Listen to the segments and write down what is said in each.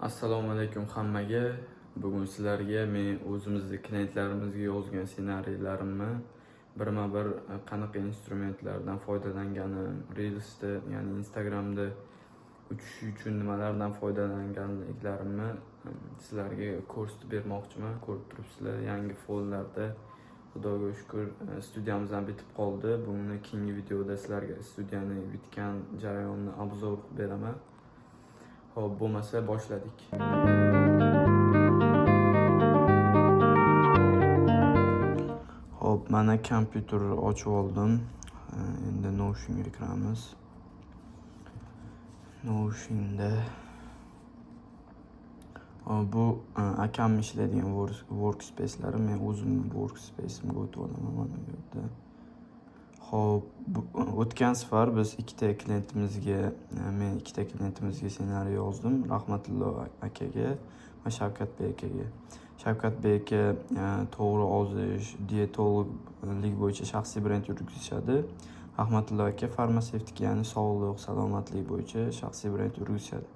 Assalomu alaykum hammaga. Bugun sizlarga men o'zimizni klientlarimizga yozgan ssenariylarimni birma-bir qanaqa instrumentlardan foydalanganim, Reelsda, ya'ni Instagramda uchish uchun nimalardan foydalanganliklarimni sizlarga ko'rsatib bermoqchiman. Ko'rib turibsizlar, yangi fonlarda, Xudoga shukur, studiyamiz ham bitib qoldi. Buni keyingi videoda sizlarga studiyani bitgan jarayonni обзор qilib beraman. Xo'p, bo'lmasa boshladik. Xo'p, mana kompyuterni ochib oldim. Endi Notionga kiramiz. Notionda hop, bu akam ishlaydigan workspace'lari, men o'zimni workspace'imga o'tib olaman mana bu yerda. Xo'p, o'tgan safar biz ikkita klientimizga, men ikkita klientimizga ssenariy yozdim. Rahmatullo akaga va Shavkatbek akaga. Shavkatbek aka to'g'ri ozish, diyetologlik bo'yicha shaxsiy brend yurgizishadi. Rahmatullo aka farmatsevtika, ya'ni sog'liq, salomatlik bo'yicha shaxsiy brend yurgizishadi.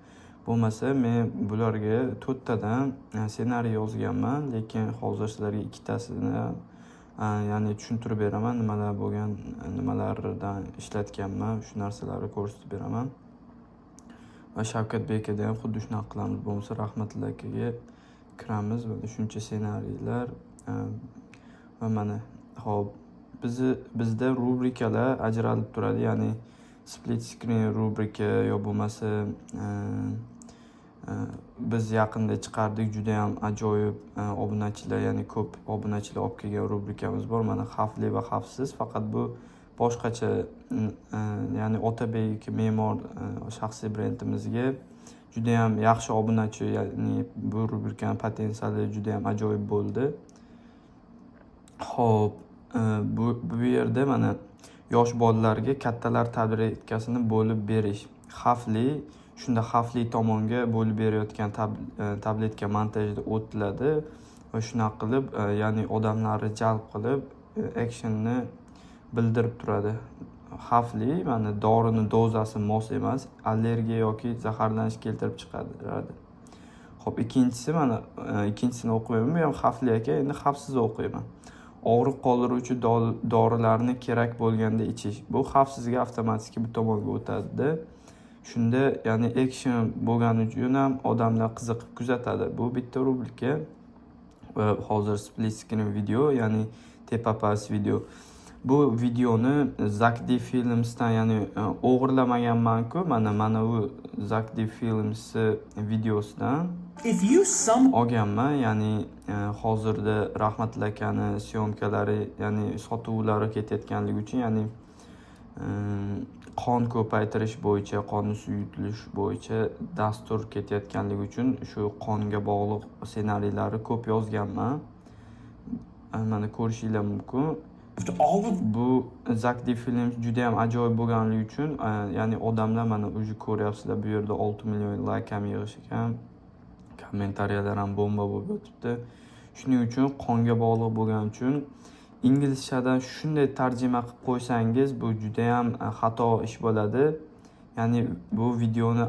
Bo'lmasa, men bularga to'rttadan ssenariy yozganman, lekin hozir sizlarga ikkitasini ya'ni tushuntirib beraman, nimalar bo'lgan, nimalardan ishlatganman, shu narsalarni ko'rsatib beraman. Va Shavkatbek akada ham xuddi shunaqa qilamiz. Bo'lmasa, Rahmatullo akaga kiramiz va shuncha ssenariylar va mana, xo'p, bizda rubrikalar ajralib turadi, ya'ni split screen rubrika yo bo'lmasa biz yaqinda chiqardik, juda ham ajoyib obunachilar, ya'ni ko'p obunachilar olib kelgan rubrikamiz bor. Mana, xavfli va xavfsiz, faqat bu boshqacha, ya'ni Otabek me'mor shaxsiy brendimizga judayam yaxshi obunachi, ya'ni bu rubrikani potensiali judayam ajoyib bo'ldi. Xo'p, bu yerda mana yosh bolalarga kattalar tabletkasini bo'lib berish xavfli. Shunda xavfli tomonga bo'lib berayotgan tabletka montajda o'tiladi va shunaqa qilib, ya'ni odamlarni jalb qilib, actionni bildirib turadi. Xavfli, mana, dorini dozasi mos emas, allergiya yoki zaharlanish keltirib chiqaradi. Xo'p, ikkinchisi mana, ikkinchisini o'qimayman, bu ham xavfli ekan, endi xavfsiz o'qiyman. Og'riq qoldiruvchi dorilarni kerak bo'lganda ichish. Bu xavfsizga avtomatik bu tomonga o'tadi. Shunda, ya'ni action bo'lgani uchun ham odamlar qiziqib kuzatadi. Bu bitta rubrika va hozir split screen video, ya'ni tepa past video. Bu videoni Zakdi Filmsdan, ya'ni o'g'irlamaganman-ku, mana bu Zakdi Films videosidan If you some olganman, ya'ni hozirda Rahmatilla akani съёмка lari, ya'ni sotuvlari ketayotganligi uchun, ya'ni qon ko'paytirish bo'yicha, qonni suyultirish bo'yicha dastur ketayotganligi uchun shu qonga bog'liq ssenariylarni ko'p yozganman. Mana, ko'rishinglar mumkin. All of Bu Zakdi Films juda ham ajoyib bo'lganligi uchun, ya'ni odamlar, mana, уже ko'ryapsizlar, bu yerda 6 million layk ham yig'ish ekan. Kommentariyalar ham bomba bo'lib yotibdi. Shuning uchun qonga bog'liq bo'lgani uchun inglizchadan shunday tarjima qilib qo'ysangiz, bu juda ham xato ish bo'ladi. Ya'ni bu videoni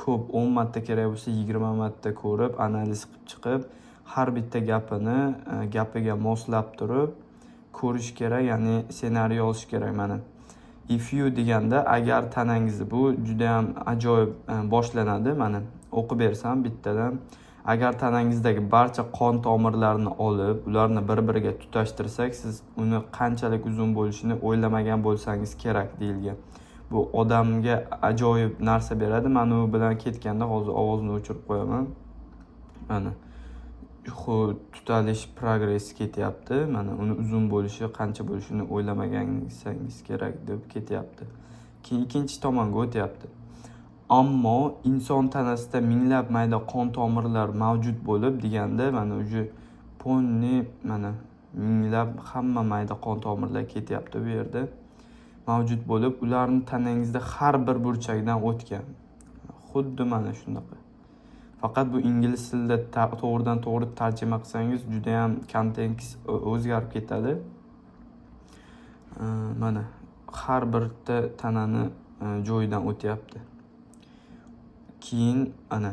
ko'p, 10 marta kerak bo'lsa, 20 marta ko'rib, analiz qilib chiqib, har bitta gapini gapiga moslab turib ko'rish kerak, ya'ni ssenariy yozish kerak mana. If you deganda, agar tanangizni, bu juda ham ajoyib boshlanadi, mana, o'qib bersam bittadan. Agar tanangizdagi barcha qon tomirlarini olib, ularni bir-biriga tutashtirsak, siz uni qanchalik uzun bo'lishini o'ylamagan bo'lsangiz kerak, deyilgan. Bu odamga ajoyib narsa beradi. Mana u bilan ketganda hozir ovozini o'chirib qo'yaman. Mana tutalish progressi ketyapti. Mana, uni uzun bo'lishi, qancha bo'lishini o'ylamagansangiz kerak deb ketyapti. Keyin ikkinchi tomonga o'tyapti. Ammo inson tanasida minglab mayda qon tomirlar mavjud bo'lib deganda, mana, уже полный, mana, minglab hamma mayda qon tomirlar ketyapti bu yerda. Mavjud bo'lib, ularni tanangizda har bir burchagidan o'tgan. Xuddi mana shunaqa. Faqat bu ingliz tilida to'g'ridan to'g'ri tarjima qilsangiz, juda ham kontekst o'zgarib ketadi. Mana har bitta tanani joyidan o'tyapti. Keyin ana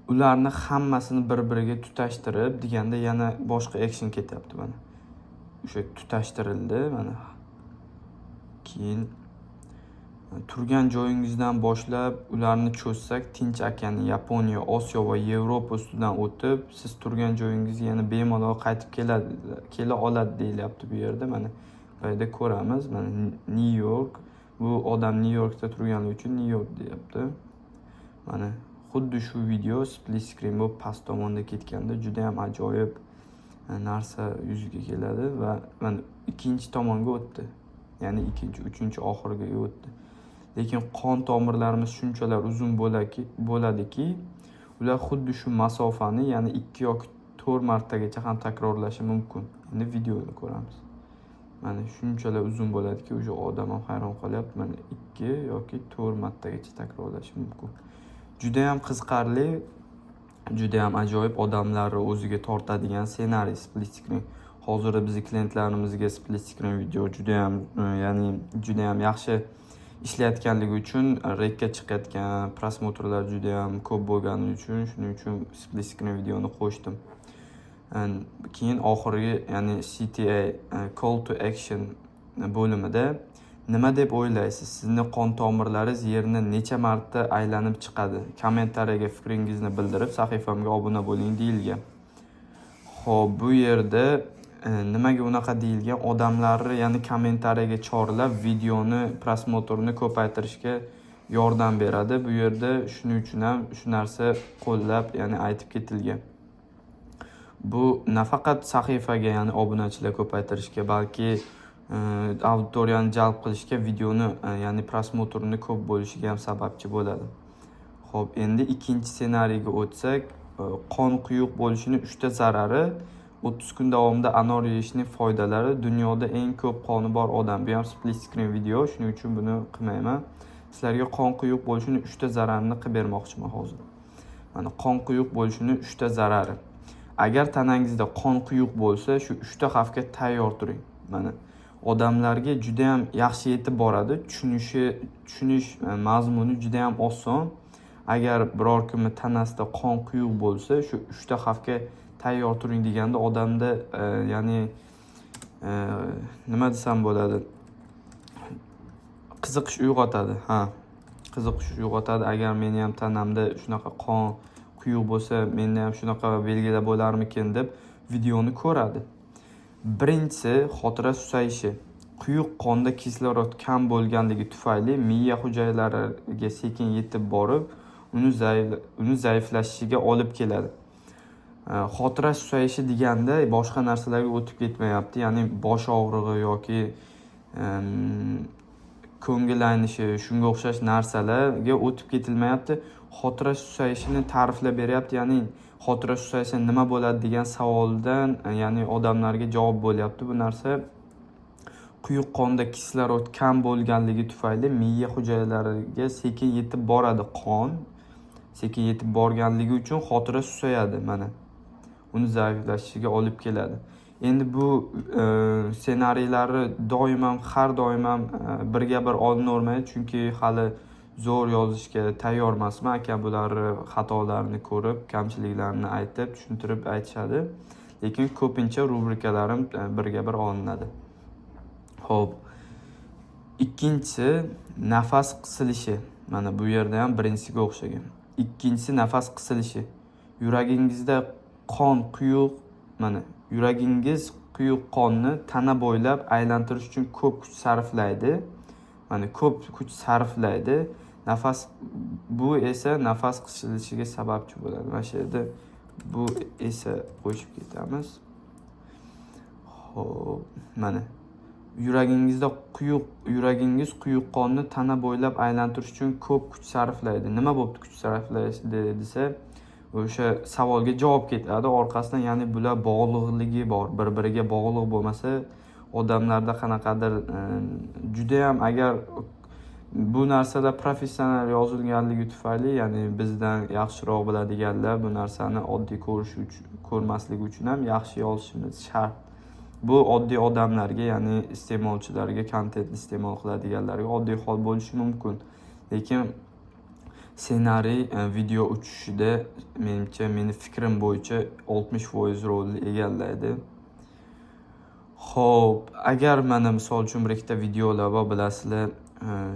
Ularni hammasini bir-biriga tutashtirib deganda yana boshqa action ketyapti mana. O'sha tutashtirildi mana. Keyin turgan joyingizdan boshlab ularni cho'zsak, Tinch okeani, Yaponiya, Osiyo va Yevropa ustidan o'tib, siz turgan joyingizga yana bemalol qaytib keladi, kela oladi deyilyapti bu yerda. Mana bu yerda ko'ramiz. Mana Nyu York. Bu odam Nyu Yorkda turgani uchun Nyu York deyapti. Mana xuddi shu video split screen bo'lib past tomonda ketganda juda ham ajoyib narsa yuzaga keladi va mana ikkinchi tomonga o'tdi. Ya'ni ikkinchi, uchinchi, oxiriga o'tdi. Lekin qon tomirlarimiz shunchalar uzun bo'ladiki, ular xuddi shu masofani yana 2 yoki 4 martagacha ham takrorlashi mumkin. Endi videoni ko'ramiz. Mana shunchalar uzun bo'ladiki, уже odam ham hayron qolyapti. Mana 2 yoki 4 martagacha takrorlashi mumkin. Juda ham qiziqarli, juda ham ajoyib, odamlarni o'ziga tortadigan ssenariy split screen. Hozirda bizni klientlarimizga split screen video juda ham, ya'ni juda ham yaxshi ishlayotganligi uchun, рек ka chiqayotgan просмотр lar juda ham ko'p bo'lgani uchun, shuning uchun split screen videoni qo'shdim. Keyin oxirgi, ya'ni CTA, call to action bo'limida nima deb o'ylaysiz? Sizni qon tomirlaringiz yerni necha marta aylanib chiqadi? Kommentariyaga fikringizni bildirib, sahifamga obuna bo'ling deyilgan. Xo'p, bu yerda nimaga unaqa deyilgan? Odamlarni, ya'ni kommentariyaga chorlab, videoni просмотр ini ko'paytirishga yordam beradi. Bu yerda shuning uchun ham shu narsa qo'llab, ya'ni aytib ketilgan. Bu nafaqat sahifaga, ya'ni obunachilar ko'paytirishga, balki auditoriyani jalb qilishga, videoni, ya'ni просмотр ini ko'p bo'lishiga ham sababchi bo'ladi. Xo'p, endi ikkinchi ssenariyga o'tsak, qon quyuq bo'lishini uchta zarari, 30 kun davomida anor yeyishning foydalari, dunyoda eng ko'p qoni bor odam. Bu ham split screen video, shuning uchun buni qilmayman. Sizlarga qon quyuq bo'lishini uchta zararini qilib bermoqchiman hozir. Mana qon quyuq bo'lishini uchta zarari. Agar tanangizda qon quyuq bo'lsa, shu uchta xavfga tayyor turing. Mana odamlarga juda ham yaxshi yetib boradi, tushunish mazmuni juda ham oson. Agar biror kimni tanasida qon quyuq bo'lsa, shu uchta xavfga tayyor turing deganda odamda, ya'ni nima desam bo'ladi? Qiziqish uyg'otadi. Ha, qiziqish uyg'otadi. Agar meni ham tanamda shunaqa qon quyuq bo'lsa, menda ham shunaqa belgilar bo'larmikin deb videoni ko'radi. Birinchisi xotira susayishi. Quyuq qonda kislorod kam bo'lganligi tufayli miya hujayralariga sekin yetib borib, uni zaiflashishiga olib keladi. Xotira susayishi deganda boshqa narsalarga o'tib ketmayapti, ya'ni bosh og'rig'i yoki ko'ngil aynishi, shunga o'xshash narsalarga o'tib ketilmayapti. Xotira susayishini ta'riflab beryapti, ya'ni xotira susaysa nima bo'ladi degan savoldan, ya'ni odamlarga javob bo'lyapti bu narsa. Quyuq qonda kislorod kam bo'lganligi tufayli miya hujayralariga sekin yetib boradi qon. Sekin yetib borganligi uchun xotira susayadi mana. Uni zaiflashishiga olib keladi. Endi bu ssenariylarni doim ham, har doim ham birga bir olinavermaydi, chunki hali zo'r yozishga tayyor emasman. Aka bularni xatolarini ko'rib, kamchiliklarini aytib, tushuntirib aytishadi. Lekin ko'pincha rubrikalarim birga bir olinadi. Xo'p. Ikkinchisi nafas qisilishi. Mana bu yerda ham birinchisiga o'xshagan. Ikkinchisi nafas qisilishi. Yuragingizda qon quyuq, mana yuragingiz quyuq qonni tana bo'ylab aylantirish uchun ko'p kuch sarflaydi. Mana ko'p kuch sarflaydi. Nafas bu esa nafas qisilishiga sababchi bo'ladi. Mana shu yerda bu esa qo'shib ketamiz. Xo'p, mana yuragingiz quyuq qonni tana bo'ylab aylantirish uchun ko'p kuch sarflaydi. Nima bo'pti kuch sarflaydi desa, o'sha savolga javob ketadi orqasidan, ya'ni bular bog'liqligi bor, bir-biriga bog'liq bo'lmasa odamlarda qanaqadir judayam, agar bu narsalar professional yozilganligi tufayli, ya'ni bizdan yaxshiroq biladiganlar bu narsani oddiy ko'rish uchun, ko'rmasligi uchun ham yaxshi yozishimiz shart. Bu oddiy odamlarga, ya'ni iste'molchilarga, kontent iste'mol qiladiganlarga oddiy hol bo'lishi mumkin. Lekin Ssenariy video uchishida, menimcha, meni fikrim bo'yicha 60% rolni egallaydi. Xo'p, agar mana, misol uchun, bir ikkita videolar bor, bilasizlar,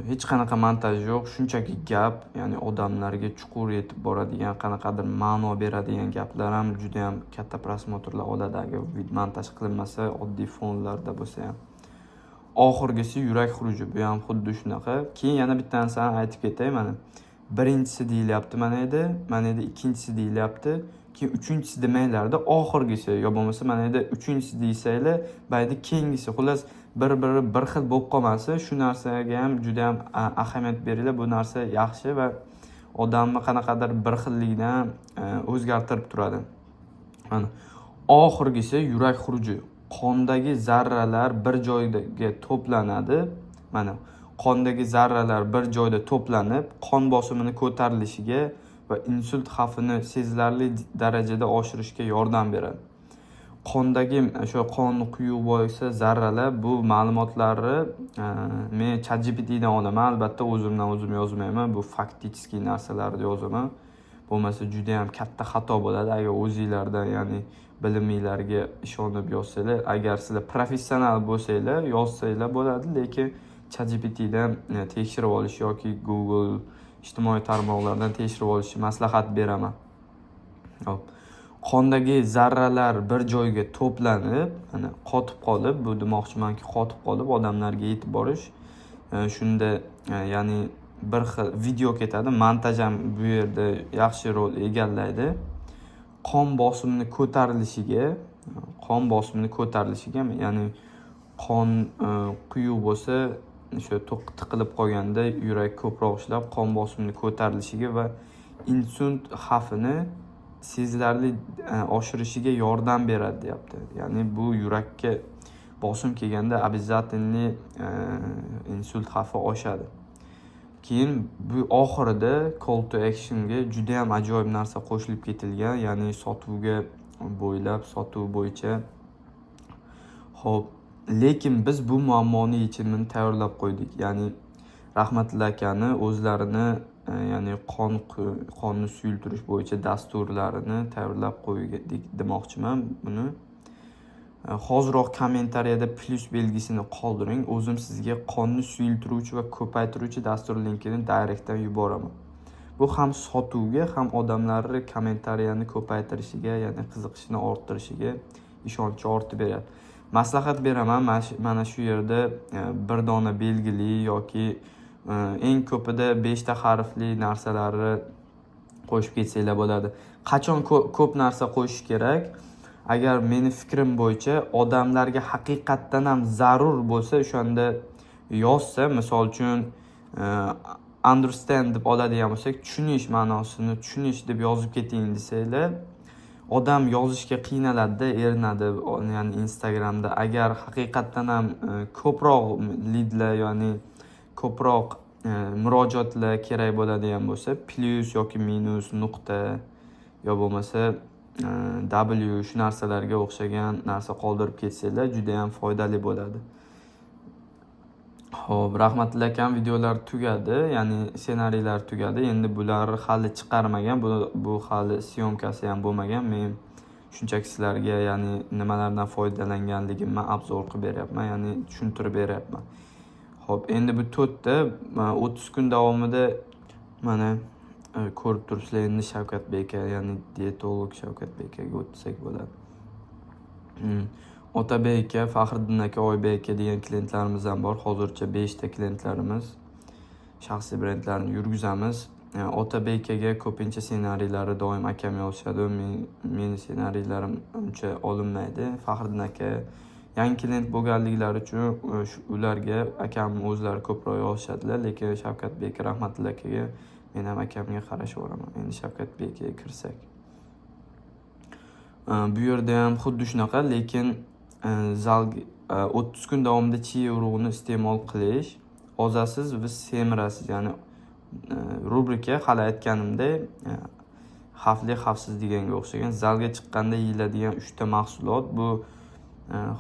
hech qanaqa montaj yo'q, shunchaki gap, ya'ni odamlarga chuqur yetib boradigan, qanaqadir ma'no beradigan gaplar ham judayam katta просмотр lar oladi, agar montaj qilinmasa, oddiy fonlarda bo'lsa ham. Oxirgisi yurak xuruji, bu ham xuddi shunaqa. Keyin yana bitta narsani aytib ketay, mana. Birinchisi deyilyapti mana yerda, mana yerda ikkinchisi deyilyapti. Keyin uchinchisi demanglarda, oxirgisi yo bo'lmasa mana yerda uchinchisi deysanglar, bu yerda keyingisi. Xullas, bir-biri bir xil bo'lib qolmasin. Shu narsaga ham juda ham ahamiyat beringlar. Bu narsa yaxshi va odamni qanaqadir bir xillikdan o'zgartirib turadi. Mana oxirgisi yurak xuruji. Qondagi zarralar bir joyga to'planadi. Mana, qondagi zarralar bir joyda to'planib, qon bosimini ko'tarilishiga va insult xavfini sezilarli darajada oshirishga yordam beradi. Qondagi o'sha qon quyuq bo'lsa zarralar, bu ma'lumotlarni men ChatGPTdan olaman, albatta, o'zimdan o'zim yozmayman. Bu фактический narsalarni yozaman. Bo'lmasa juda ham katta xato bo'ladi agar o'zinglardan, ya'ni biliminglarga ishonib yozsanglar. Agar sizlar professional bo'lsanglar, yozsanglar bo'ladi, lekin ChatGPTdan tekshirib olish yoki Google, ijtimoiy tarmoqlardan tekshirib olishni maslahat beraman. Xo'p. Qondagi zarralar bir joyga to'planib, mana, qotib qolib, bu demoqchimanki, qotib qolib, odamlarga yetib borish. Shunda ya'ni bir xil video ketadi, montaj ham bu yerda yaxshi rol egallaydi. Qon bosimini ko'tarilishiga, ya'ni qon quyuq bo'lsa, o'sha tiqilib qolganda yurak ko'proq ishlab, qon bosimini ko'tarilishiga va insult xavfini sezilarli oshirishiga yordam beradi, deyapti. Ya'ni bu yurakka bosim kelganda обязательно insult xavfi oshadi. Keyin bu oxirida call to actionga judayam ajoyib narsa qo'shilib ketilgan, ya'ni sotuvga bo'ylab, sotuv bo'yicha. Xo'p, lekin biz bu muammoni yechimini tayyorlab qo'ydik. Ya'ni Rahmatilla akani o'zlarini ya'ni qonni suyultirish bo'yicha dasturlarini tayyorlab qo'ydik demoqchiman buni. Hoziroq kommentariyada plyus belgisini qoldiring. O'zim sizga qonni suyultiruvchi va ko'paytiruvchi dastur linkini direktdan yuboraman. Bu ham sotuvga, ham odamlarni kommentariyani ko'paytirishiga, ya'ni qiziqishini orttirishiga ishonchi ortib beradi. Maslahat beraman, mana shu yerda bir dona belgili yoki eng ko'pida beshta harfli narsalarni qo'shib ketsanglar bo'ladi. Qachon ko'p narsa qo'shish kerak? Agar meni fikrim bo'yicha odamlarga haqiqatdan ham zarur bo'lsa, o'shanda yozsa, misol uchun, understand deb oladigan bo'lsak, tushunish ma'nosini, tushunish deb yozib keting desanglar, odam yozishga qiynaladida, erinadi, ya'ni Instagramda. Agar haqiqatdan ham ko'proq lidlar, ya'ni ko'proq murojaatlar kerak bo'ladigan bo'lsa, plyus yoki minus, nuqta yo bo'lmasa W, shu narsalarga o'xshagan narsa qoldirib ketsanglar, judayam foydali bo'ladi. Xo'p, Rahmatilla akam videolar tugadi, ya'ni ssenariylar tugadi. Endi bular hali chiqarmagan, bu hali съёмка si ham bo'lmagan. Men shunchaki sizlarga, ya'ni nimalardan foydalanganligimni обзор qilib beryapman, ya'ni tushuntirib beryapman. Xo'p, endi bu to'rtta 30 kun davomida, mana, ko'rib turibsizlar, endi Shavkatbek aka, ya'ni diyetolog Shavkatbek akaga o'tsak bo'ladi. Otabek aka, Faxriddin aka, Oybek aka degan klientlarimiz ham bor. Hozircha 5 ta klientlarimiz. Shaxsiy brendlarni yurgizamiz. Otabek akaga ko'pincha ssenariylari doim akam yozishadi. Meni ssenariylarim uncha olinmaydi. Faxriddin aka yangi klient bo'lganliklari uchun ularga akam o'zlari ko'proq yozishadilar, lekin Shavkatbek, Rahmatilla akaga men ham akamga qarashaveraman. Endi Shavkatbek akaga kirsak. Bu yerda ham xuddi shunaqa, lekin zalga 30 kun davomida chiya urug'ini iste'mol qilish, ozasiz va semirasiz. Ya'ni rubrika hali aytganimdek, xavfli, xavfsiz deganga o'xshagan. Zalga chiqqanda yeyiladigan 3 ta mahsulot, bu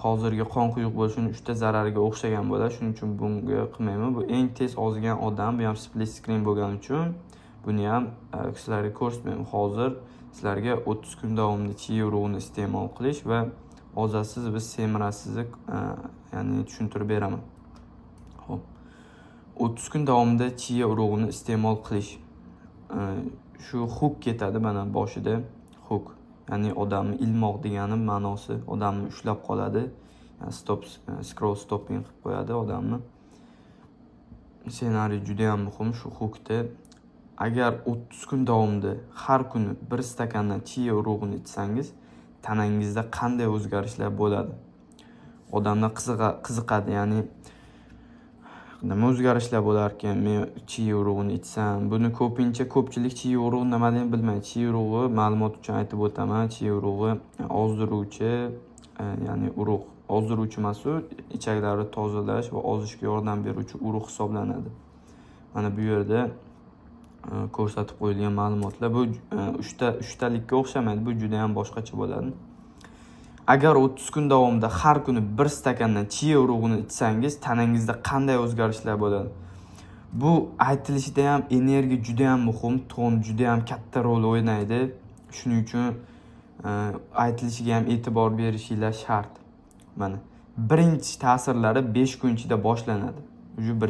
hozirgi qon quyuq bo'lishini 3 ta zarariga o'xshagan bo'ladi. Shuning uchun bunga qilmayman. Bu eng tez ozgan odam, bu ham split screen bo'lgani uchun Buni ham sizlarga ko'rsatmayman. Hozir sizlarga 30 kun davomida chiya urug'ini iste'mol qilish va ozasiz va semirasizni, ya'ni tushuntirib beraman. Xo'p. 30 kun davomida chiya urug'ini iste'mol qilish. Shu hook ketadi mana boshida, hook. Ya'ni odamni ilmoq degani ma'nosi, odamni ushlab qoladi. Ya'ni stop, scroll stopping qilib qo'yadi odamni. Ssenariy juda ham muhim shu hookda. Agar 30 kun davomida har kuni bir stakandan chiya urug'ini ichsangiz, tanangizda qanday o'zgarishlar bo'ladi? Odamlar qiziqadi, ya'ni nima o'zgarishlar bo'larkan men chiya urug'ini ichsam? Buni ko'pincha ko'pchilik chiya urug'i nimaligini bilmaydi. Chiya urug'i, ma'lumot uchun aytib o'taman, chiya urug'i ozdiruvchi, ya'ni urug', ozdiruvchi emas u, ichaklarni tozalash va ozishga yordam beruvchi urug' hisoblanadi. Mana bu yerda ko'rsatib qo'yilgan ma'lumotlar bu uchtalikka o'xshamaydi, bu juda ham boshqacha bo'ladi. Agar 30 kun davomida har kuni bir stakandan chiya urug'ini ichsangiz, tanangizda qanday o'zgarishlar bo'ladi? Bu aytilishida ham energiya juda ham muhim, ton juda ham katta rol o'ynaydi. Shuning uchun aytilishiga ham e'tibor berishinglar shart. Mana birinchi ta'sirlari 5 kun ichida boshlanadi. Уже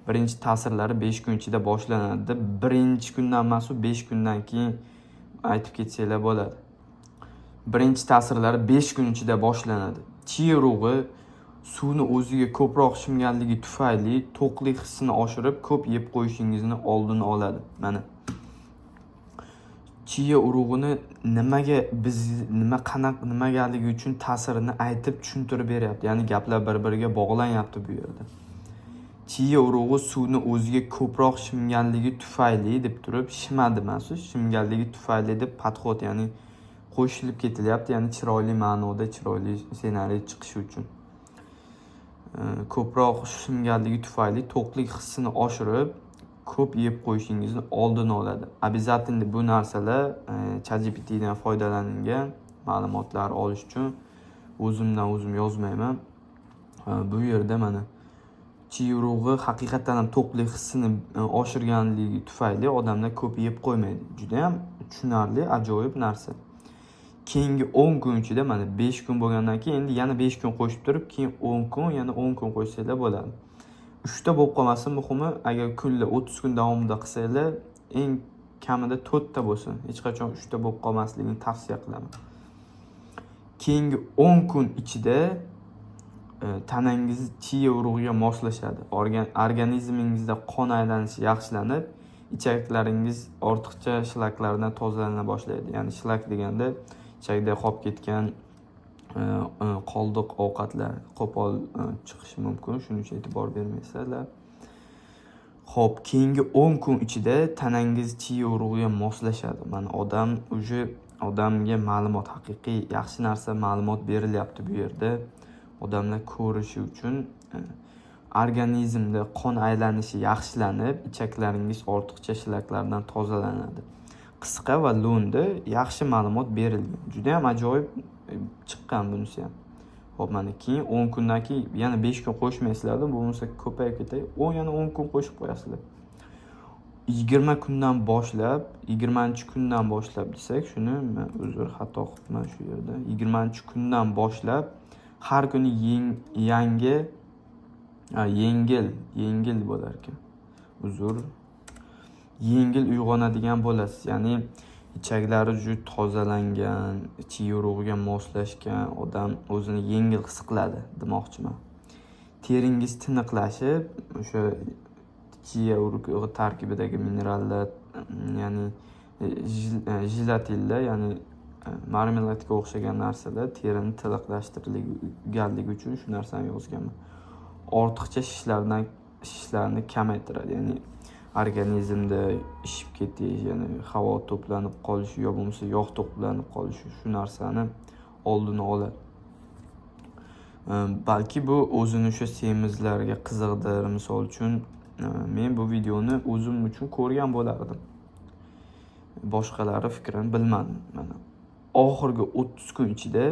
birinchi ta'sirlari 5 kun ichida boshlanadi. Birinchi kundan emas, u 5 kundan keyin aytib ketsanglar bo'ladi. Birinchi ta'sirlari 5 kun ichida boshlanadi. Chiya urug'i suvni o'ziga ko'proq shimganligi tufayli to'qlik hissini oshirib, ko'p yeb qo'yishingizni oldini oladi. Mana chiya urug'ini nimaga biz nima qanaqa nimagaligi uchun ta'sirini aytib tushuntirib beryapti. Ya'ni gaplar bir-biriga bog'lanyapti bu yerda. Chiya urug'i suvni o'ziga ko'proq shimganligi tufayli deb turib, shimadi emas, shimganligi tufayli deb подход, ya'ni qo'shilib ketilyapti, ya'ni chiroyli ma'noda, chiroyli ssenariy chiqishi uchun. Ko'proq shimganligi tufayli to'qlik hissini oshirib, ko'p yeb qo'yishingizni oldini oladi. Обязательно bu narsalar ChatGPTdan foydalanilgan ma'lumotlar olish uchun, o'zimdan o'zim yozmayman. Bu yerda mana chiya urug'i haqiqatdan ham to'qlik hissini oshirganligi tufayli odamlar ko'p yeb qo'ymaydi. Juda ham tushunarli, ajoyib narsa. Keyingi 10 kun ichida, mana 5 kun bo'lgandan keyin endi yana 5 kun qo'shib turib, keyin 10 kun, yana 10 kun qo'shsanglar bo'ladi. 3 ta bo'lib qolmasin, muhimi, agar kunlar 30 kun davomida qilsanglar, eng kamida 4 ta bo'lsin. Hech qachon 3 ta bo'lib qolmasligini tavsiya qilaman. Keyingi 10 kun ichida tanangiz chiya urug'iga moslashadi. Organizmingizda qon aylanishi yaxshilanib, ichaklaringiz ortiqcha shlaklardan tozalana boshlaydi. Ya'ni shlak deganda ichakda qolib ketgan qoldiq ovqatlar qo'pol chiqishi mumkin. Shuning uchun e'tibor bermaysizlar. Xo'p, keyingi 10 kun ichida tanangiz chiya urug'iga moslashadi. Mana odam уже odamga ma'lumot, haqiqiy yaxshi narsa, ma'lumot berilyapti bu yerda. Odamlar ko'rishi uchun organizmda qon aylanishi yaxshilanib, ichaklaringiz ortiqcha shlaklardan tozalanadi. Qisqa va lo'nda yaxshi ma'lumot berilgan. Juda ham ajoyib chiqqan bunisi ham. Xo'p, mana keyin 10 kundan keyin yana 5 kun qo'shmaysizlar, bo'lmasa ko'payib ketadi. 10, yana 10 kun qo'shib qo'yasizlar. 20 kundan boshlab, 20-kundan boshlab desak, shuni men uzr, xato qilibman shu yerda. 20-kundan boshlab har kuni yangi, yengil, yengil bo'lar ekan. Uzr. Yengil uyg'onadigan bo'lasiz. Ya'ni ichaklari juda tozalangan, chiya urug'iga moslashgan odam o'zini yengil his qiladi demoqchiman. Teringiz tiniqlashib, o'sha chiya urug'i tarkibidagi minerallar, ya'ni jelatinlar, ya'ni marmeladga o'xshagan narsalar terini tiniqlashtirganligi uchun shu narsani yozganman. Ortiqcha shishlarni kamaytiradi, ya'ni organizmda ishib ketish, ya'ni havo to'planib qolishi yo bo'lmasa yog' to'planib qolishi, shu narsani oldini oladi. Balki bu o'zini o'sha semizlarga qiziqdir. Misol uchun, men bu videoni o'zim uchun ko'rgan bo'lardim. Boshqalari fikrini bilmadim. Mana oxirgi 30 kun ichida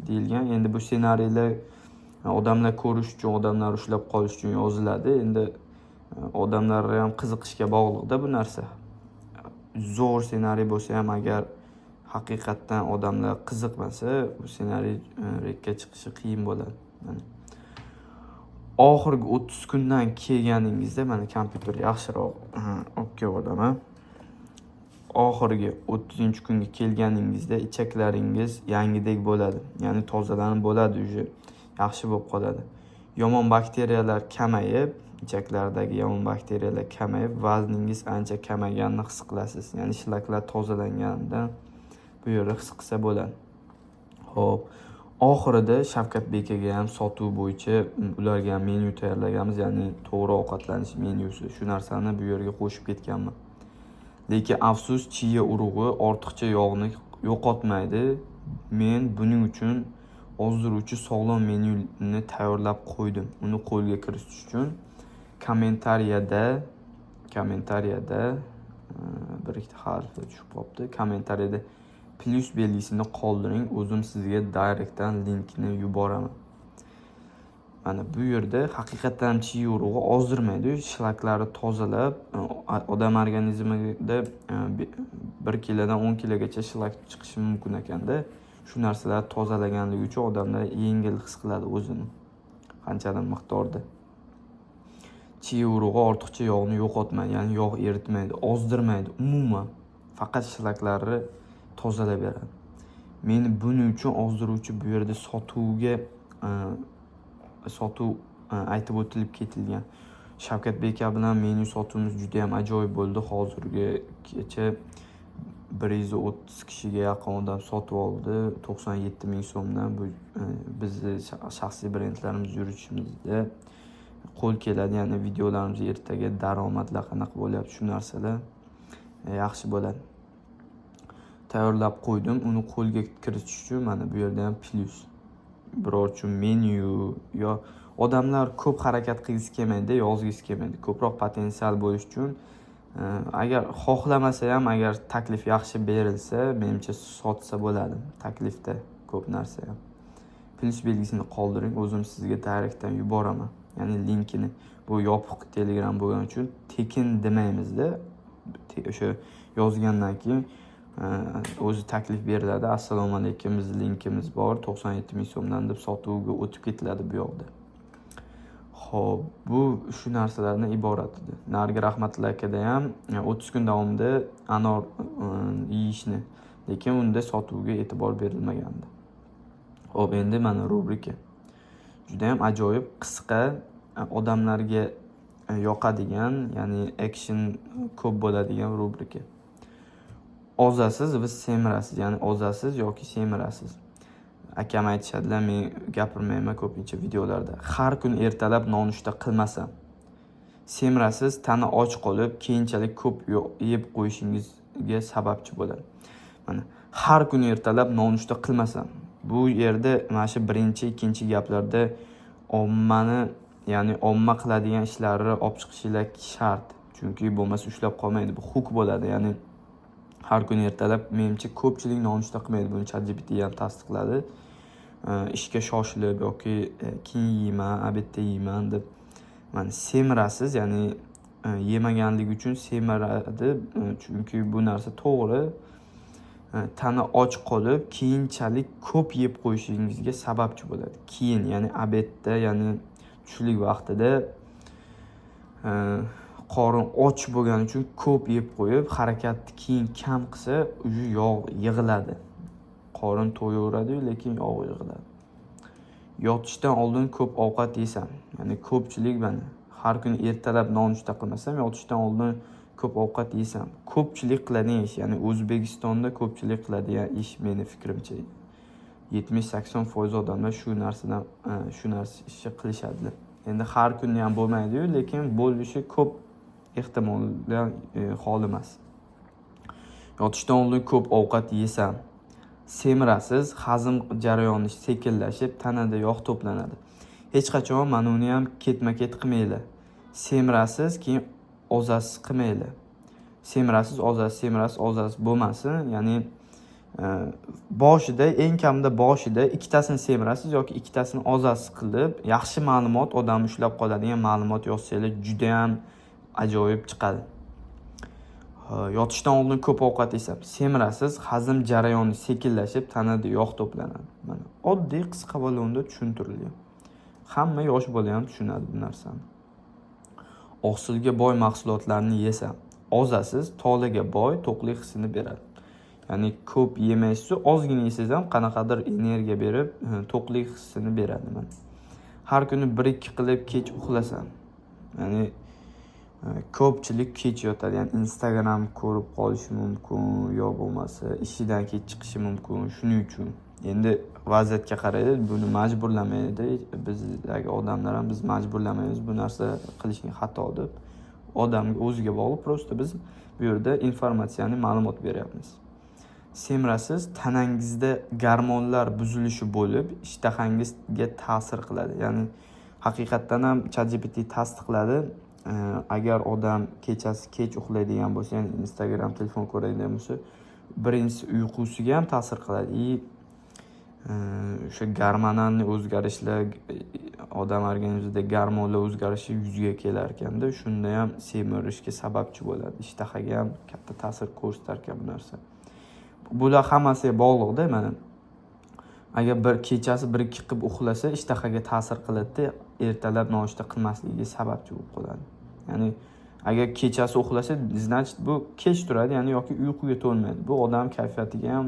deyilgan. Endi bu ssenariylar odamlar ko'rish uchun, odamlar ushlab qolish uchun yoziladi. Endi odamlar ham qiziqishga bog'liqda bu narsa. Zo'r ssenariy bo'lsa ham, agar haqiqatdan odamlar qiziqmasa, bu ssenariy рек ka chiqishi qiyin bo'ladi. Mana. Oxirgi 30 kundan kelganingizda, mana, kompyuter yaxshiroq olib kelib olaman. Oxirgi 30-kunga kelganingizda ichaklaringiz yangidek bo'ladi. Ya'ni tozalanib bo'ladi уже. Yaxshi bo'lib qoladi. Yomon bakteriyalar kamayib, ichaklardagi yomon bakteriyalar kamayib, vazningiz ancha kamayganini his qilasiz. Ya'ni shlaklar tozalanganidan bu yerda his qilsa bo'ladi. Xo'p, oxirida Shavkat bekaga ham sotuv bo'yicha ularga ham menyu tayyorlaganmiz, ya'ni to'g'ri ovqatlanish menyusi. Shu narsani bu yerga qo'shib ketganman. Lekin afsus, chiya urug'i ortiqcha yog'ni yo'qotmaydi. Men buning uchun ozdiruvchi sog'lom menyuni tayyorlab qo'ydim. Uni qo'lga kiritish uchun kommentariyada bir ikkita harflar tushib qolibdi. Kommentariyada plyus belgisini qoldiring, o'zim sizga direktdan linkni yuboraman. Mana bu yerda haqiqatdan ham chiya urug'i ozdirmaydi, shlaklarni tozalab, odam organizmida 1 kilodan 10 kilogacha shlak chiqishi mumkin ekanda. Shu narsalarni tozalaganligi uchun odamlar yengil his qiladi o'zini qanchadir miqdorda. Chiya urug'i ortiqcha yog'ni yo'qotmaydi, ya'ni yog' eritmaydi, ozdirmaydi umuman. Faqat shlaklarni tozalab beradi. Meni buning uchun ozdiruvchi bu yerda sotuv aytib o'tilib ketilgan. Shavkat beka bilan menyu sotuvimiz juda ham ajoyib bo'ldi. Hozirgacha 130 kishiga yaqin odam sotib oldi. 97 ming so'mdan. Bu bizni shaxsiy brendlarimiz yuritishimizda qo'l keladi. Ya'ni videolarimiz ertaga daromadlar qanaqa bo'lyapti, shu narsalar yaxshi bo'ladi. Tayyorlab qo'ydim. Uni qo'lga kiritish uchun mana bu yerda ham plyus. Biror uchun menyu yo odamlar ko'p harakat qilgisi kelmaydi, yozgisi kelmaydi. Ko'proq potensial bo'lishi uchun agar xohlamasa ham, agar taklif yaxshi berilsa, menimcha, sotsa bo'ladi. Taklifda ko'p narsa ham. Plyus belgisini qoldiring, o'zim sizga direktdan yuboraman. Ya'ni linkini. Bu yopiq Telegram bo'lgani uchun tekin demaymizda. O'sha yozgandan keyin o'zi taklif beriladi. "Assalomu alaykum, bizni linkimiz bor, 97 ming so'mdan", deb sotuvga o'tib ketiladi bu yoqda. Xo'p, bu shu narsalardan iborat edi. Narigi Rahmatilla akada ham 30 kun davomida anor yeyishni, lekin unda sotuvga e'tibor berilmagandi. Xo'p, endi mana rubrika. Juda ham ajoyib, qisqa, odamlarga yoqadigan, ya'ni action ko'p bo'ladigan rubrika. Ozasiz va semirasiz, ya'ni ozasiz yoki semirasiz. Akam aytishadilar, men gapirmayman ko'pincha videolarda. Har kun ertalab nonushta qilmasam, semirasiz, tana och qolib, keyinchalik ko'p yeb qo'yishingizga sababchi bo'ladi. Mana, har kuni ertalab nonushta qilmasam, bu yerda mana shu birinchi, ikkinchi gaplarda ommani, ya'ni omma qiladigan ishlarni olib chiqishinglar shart. Chunki bo'lmasa ushlab qolmaydi, bu hook bo'ladi. Ya'ni har kuni ertalab, menimcha, ko'pchilik nonushta qilmaydi. Buni ChatGPT ham tasdiqladi. Ishga shoshilib yoki keyin yeyman, обед da yeyman deb, mana, semirasiz, ya'ni yemaganligi uchun semiradi, chunki bu narsa to'g'ri. Tana och qolib, keyinchalik ko'p yeb qo'yishingizga sababchi bo'ladi. Keyin, ya'ni обед da, ya'ni tushlik vaqtida qorin och bo'lgani uchun ko'p yeb qo'yib, harakatni keyin kam qilsa, уже yog' yig'iladi. Qorin to'yaveradi-yu, lekin yog' yig'iladi. Yotishdan oldin ko'p ovqat yesam, ya'ni ko'pchilik, mana, har kuni ertalab nonushta qilmasam, yotishdan oldin ko'p ovqat yesam, ko'pchilik qiladigan ish, ya'ni O'zbekistonda ko'pchilik qiladigan ish, meni fikrimcha, 70-80% odamlar shu narsadan shu narsa ishni qilishadilar. Endi har kuni ham bo'lmaydi-yu, lekin bo'lishi ko'p ehtimoldan xoli emas. Yotishdan oldin ko'p ovqat yesam, semirasiz, hazm jarayoni sekinlashib, tanada yog' to'planadi. Hech qachon mana uni ham ketma-ket qilmanglar. Semirasiz, keyin ozasiz qilmanglar. Semirasiz, ozasiz, semirasiz, ozasiz bo'lmasin. Ya'ni boshida, eng kamida boshida ikkitasini semirasiz yoki ikkitasini ozasiz qilib, yaxshi ma'lumot, odamni ushlab qoladigan ma'lumot yozsanglar, judayam ajoyib chiqadi. Yotishdan oldin ko'p ovqat yesam, semirasiz, hazm jarayoni sekinlashib, tanada yog' to'planadi. Mana, oddiy, qisqa va lo'nda tushuntirilgan. Hamma yosh bola ham tushunadi bu narsani. Oqsilga boy mahsulotlarni yesam, ozasiz, tolaga boy, to'qlik hissini beradi. Ya'ni ko'p yemaysiz, ozgina yesangiz ham qanaqadir energiya berib, to'qlik hissini beradi mana. Har kuni 1-2 qilib kech uxlasam, ya'ni ko'pchilik kech yotadi, ya'ni Instagram ko'rib qolishi mumkin yo bo'lmasa ishidan kech chiqishi mumkin. Shuning uchun endi vaziyatga qaraydi, buni majburlamaydi. Bizdagi odamlar ham, biz majburlamaymiz, bu narsa qilishing xato deb. Odamga o'ziga bog'liq, просто biz bu yerda informatsiyani, ma'lumot beryapmiz. Semirasiz, tanangizda gormonlar buzilishi bo'lib, ishtahangizga ta'sir qiladi. Ya'ni haqiqatdan ham ChatGPT tasdiqladi. Agar odam kechasi kech uxlaydigan bo'lsa, ya'ni Instagram, telefon ko'radigan bo'lsa, birinchisi uyqusiga ham ta'sir qiladi и o'sha гормональный o'zgarishlar, odam organizmida gormonlar o'zgarishi yuzaga kelar ekanda, shunda ham semirishga sababchi bo'ladi. Ishtahaga ham katta ta'sir ko'rsatar ekan bu narsa. Bular hammasiga bog'liqda mana. Agar bir kechasi 1-2 qilib uxlasa, ishtahaga ta'sir qiladida, ertalab nonushta qilmasligiga sababchi bo'lib qoladi. Ya'ni agar kechasi uxlasa, значит, bu kech turadi, ya'ni yoki uyquga to'lmaydi. Bu odam kayfiyatiga ham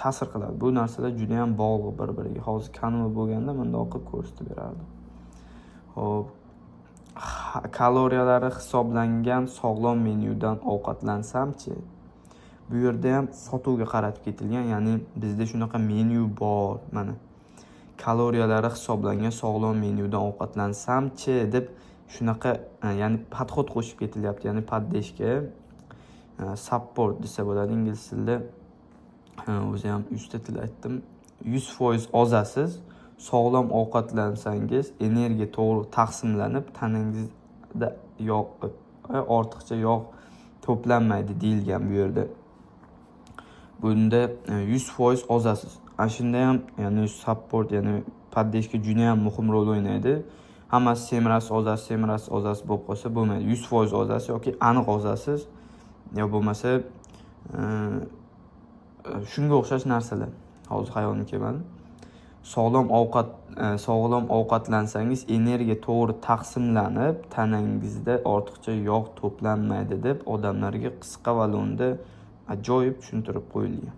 ta'sir qiladi. Bu narsalar juda ham bog'liq bir-biriga. Hozir Canva bo'lganda bundoq qilib ko'rsatib berardi. Xo'p, kaloriyalari hisoblangan sog'lom menyudan ovqatlansamchi? Bu yerda ham sotuvga qaratib ketilgan, ya'ni bizda shunaqa menyu bor, mana. Kaloriyalari hisoblangan sog'lom menyudan ovqatlansamchi deb shunaqa, ya'ni подход qo'shib ketilyapti, ya'ni поддержка, support desa bo'ladi ingliz tilida. O'zi ham 100 ta til aytdim. 100% ozasiz, sog'lom ovqatlansangiz, energiya to'g'ri taqsimlanib, tanangizda yog', ortiqcha yog' to'planmaydi deyilgan bu yerda. Bunda 100% ozasiz. Ana shunda ham, ya'ni support, ya'ni поддержка juda ham muhim rol o'ynaydi. Hammasi semirasiz, ozasiz, semirasiz, ozasiz bo'lib qolsa bo'lmaydi. 100% ozasiz yoki aniq ozasiz yo bo'lmasa shunga o'xshash narsalar. Hozir xayolimga kelmadi. Sog'lom ovqatlansangiz, energiya to'g'ri taqsimlanib, tanangizda ortiqcha yog' to'planmaydi deb odamlarga qisqa va lo'nda ajoyib tushuntirib qo'yilgan.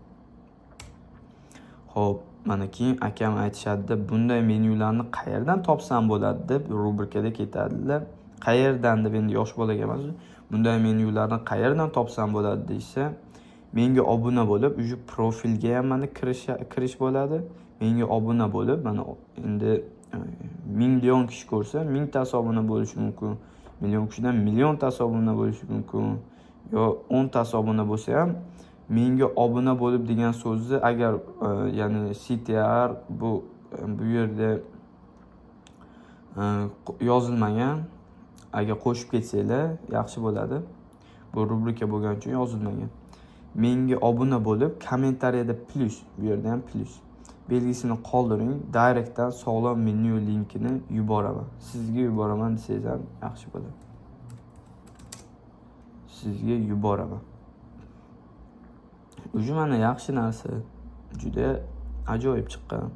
Xo'p, mana keyin akam aytishadida, bunday menyularni qayerdan topsam bo'ladi deb rubrikada ketadilar. Qayerdan deb endi yosh bolaga emas, bunday menyularni qayerdan topsam bo'ladi deyishsa, menga obuna bo'lib, уже profilga ham mana kirish bo'ladi. Menga obuna bo'lib, mana endi million kishi ko'rsa, mingtasi obuna bo'lishi mumkin. Million kishidan milliontasi obuna bo'lishi mumkin. Yo 10 tasi obuna bo'lsa ham, menga obuna bo'lib degan so'zni agar ya'ni CTR bu yerda yozilmagan, agar qo'shib ketsanglar yaxshi bo'ladi. Bu rubrika bo'lgani uchun yozilmagan. Menga obuna bo'lib, kommentariyada plyus, bu yerda ham plyus belgisini qoldiring. Direktdan sog'lom menyu linkini yuboraman. Sizga yuboraman desangiz ham yaxshi bo'ladi. Sizga yuboraman. Уже mana yaxshi narsa. Juda ajoyib chiqqan.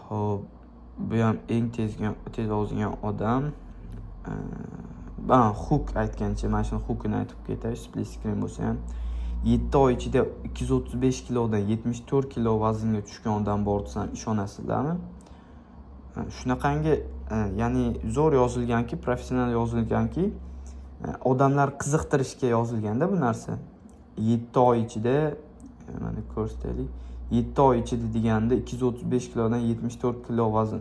Xo'p, bu ham eng tez ozgan odam. Hook aytgancha, mana shuni hookini aytib ketay, split screen bo'lsa ham. 7 oy ichida 235 kilodan 74 kilo vaznga tushgan odam bor desam, ishonasizlarmi? Shunaqangi, ya'ni zo'r yozilganki, professional yozilganki, odamlar qiziqtirishga yozilganda bu narsa. 7 oy ichida, mana ko'rsataylik. 7 oy ichida deganda 235 kilodan 74 kilo vazn.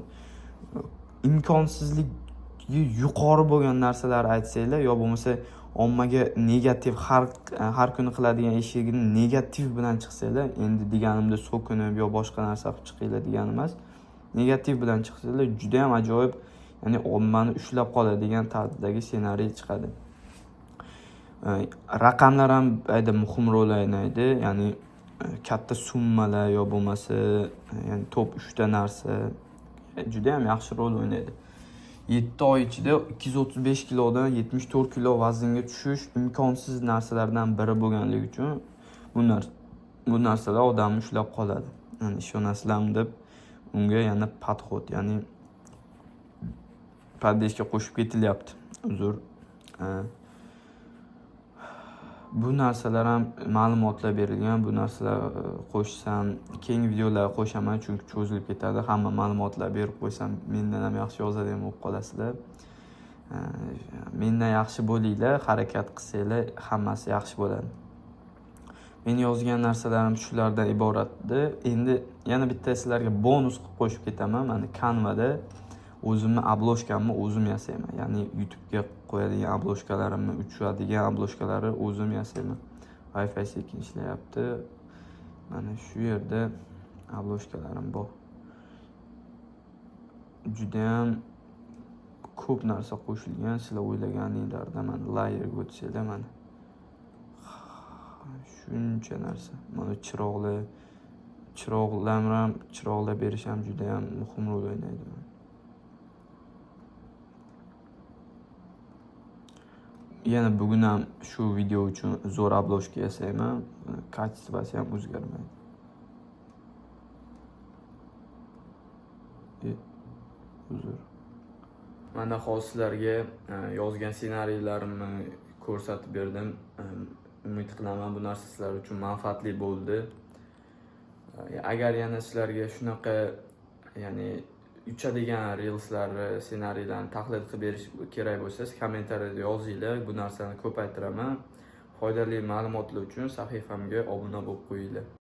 Imkonsizligi yuqori bo'lgan narsalar aytsanglar yo bo'lmasa ommaga negativ, har kuni qiladigan ishigini negativ bilan chiqsanglar, endi deganimda so'kinib yo boshqa narsa qilib chiqinglar degani emas. Negativ bilan chiqsanglar, juda ham ajoyib, ya'ni ommani ushlab qoladigan tarzdagi ssenariy chiqadi. Raqamlar ham ayda muhim rol o'ynaydi, ya'ni katta summalar yo bo'lmasa, ya'ni top 3 ta narsa juda ham yaxshi rol o'ynaydi. 7 oy ichida 235 kilodan 74 kilo vaznga tushish imkonsiz narsalardan biri bo'lganligi uchun bu narsalar odamni ushlab qoladi. Yani ishonasizlarmi deb unga yana подход, ya'ni поддержка qo'shib ketilyapti. Uzr. Bu narsalar ham ma'lumotlar berilgan. Bu narsalar qo'shsam, keyingi videolarga qo'shaman, chunki cho'zilib ketadi. Hamma ma'lumotlar berib qo'ysam, mendan ham yaxshi yozadigan bo'lib qolasizlar. Mendan yaxshi bo'linglar, harakat qilsanglar, hammasi yaxshi bo'ladi. Men yozgan narsalarim shulardan iborat edi. Endi yana bitta sizlarga bonus qilib qo'shib ketaman. Mana Canva'da o'zimni обложка mni o'zim yasayman. Ya'ni YouTube'ga qo'yadigan обложка larimni, uchadigan обложка larni o'zim yasayman. Wi-Fi sekin ishlayapti. Mana shu yerda обложка larim bor. Judayam ko'p narsa qo'shilgan. Sizlar o'ylaganinglardan mana layerga o'tsanglar, mana shuncha narsa. Mana chiroqlar, chiroqlar ham, chiroqlar berish ham judayam muhim rol o'ynaydi. Yana bugun ham shu video uchun zo'r обложка yasayman. Качество si ham o'zgarmaydi. Uzr. Mana hozir sizlarga yozgan ssenariylarimni ko'rsatib berdim. Umid qilaman bu narsa sizlar uchun manfaatli bo'ldi. Agar yana sizlarga shunaqa, ya'ni uchadigan reelslarni, ssenariylarni tahlil qilib berish kerak bo'lsa, kommentariyada yozinglar. Bu narsani ko'paytiraman. Foydali ma'lumotlar uchun sahifamga obuna bo'lib qo'yinglar.